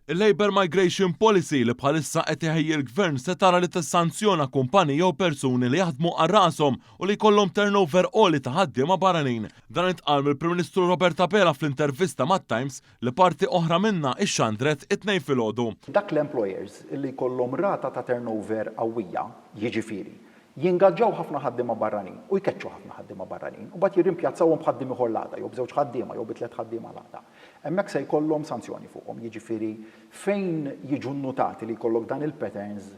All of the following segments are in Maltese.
Il-Labour Migration Policy li bħalissa qed iħejji l-Gvern se tara li tissanzjona kumpaniji jew persuni li jaħdmu għal rashom u li jkollhom turnover għoli ta' ħaddiema barranin. Dan intqal mill-Prim Ministru Robert Abela fl-intervista mat-Times li parti oħra minnha ixxandret it-Tnejn filgħodu. Dak l-employers li jkollhom rata ta' turnover qawwija, jiġifieri, jingaġġaw ħafna ħaddiema barranin u jkeċċu ħafna ħaddiema barranin u mbagħad jirrimpjazzawhom b'ħaddiem ieħor l-għada jew b'żewġ ħaddiema jew bi tlett ħaddiema l-għada. Hemmhekk se jkollhom sanzjoni fuqhom, jiġifieri fejn jiġu nnutati li jkollok dan il-patterns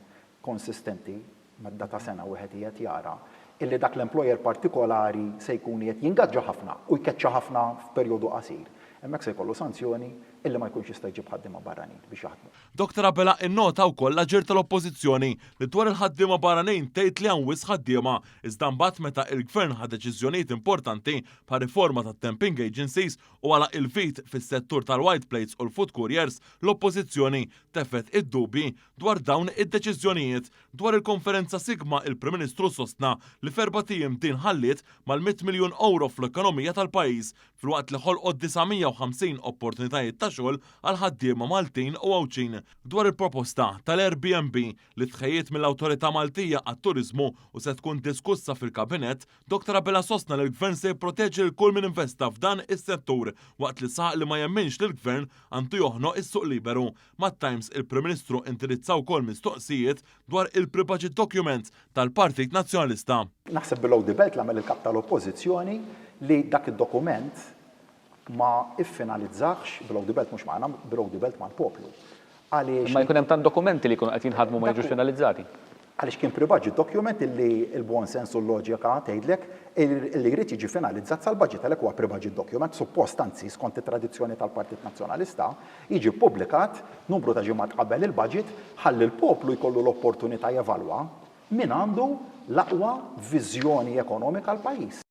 konsistenti medda ta' sena wieħed qiegħed jara illi dak l-employer partikolari se jkun qiegħed jingaġġa ħafna u jkeċċa ħafna f'perjodu qasir, hemmhekk se jkollu sanzjoni illi ma jkunx jista' jġib ħaddiema barranin biex jaħdmu. Dottor Abela innota wkoll l-aġir tal-Oppożizzjoni li dwar il-ħaddiema barranin tgħid li hawn wisq ħaddiema iżda mbagħad meta il-Gvern ħa deċiżjonijiet importanti bħar-riforma tat-temping agencies u għalaq il-vit fis-settur tal-white plates u l-food couriers, l-Oppożizzjoni tefgħet id-dubji dwar dawn id-deċiżjonijiet. Dwar il-konferenza Sigma il-Prim Ministru sostna li f'erbat ijiem din ħalliet mal-100 miljun ewro fl-ekonomija tal-pajjiż filwaqt li ħolqot 950 opportunitajiet ta' xogħol għal ħaddiema Maltin u Għawdxin. Dwar il-proposta tal-Airbnb li tħejjiet mill-Awtorità Maltija għat-Turiżmu u se tkun diskussa fil-Kabinett, Dottor Abela sostna li l-Gvern se jipproteġi lil kull min investa f'dan is-settur waqt li saħaq li ma jemminx li l-Gvern għandu joħnoq is-suq liberu. Mat-Times il-Prim Ministru indirizza wkoll mistoqsijiet dwar il-pre-budget document tal-Partit Nazzjonalista. Naħseb below the belt l-għamel il-Kap tal-Oppożizzjoni li dak id-dokument ma ffinalizzahx, below the belt mhux magħna, below the belt mal-poplu. Għaliex. Imma jkun hemm tant dokumenti li jkunu qed jinħadmu ma jiġux finalizzati. Għaliex kien pre-budget document illi l-buon sens u l-loġika tgħidlek illi jrid jiġi finalizzat sal-budget għalhekk huwa pre-budget document, suppost anzi skont it-tradizzjoni tal-Partit Nazzjonalista, jiġi ppubblikat numru ta' ġimgħat qabel il-budget ħalli l-poplu jkollu l-opportunità jevalwa min għandu l-aqwa viżjoni ekonomika għall-pajjiż.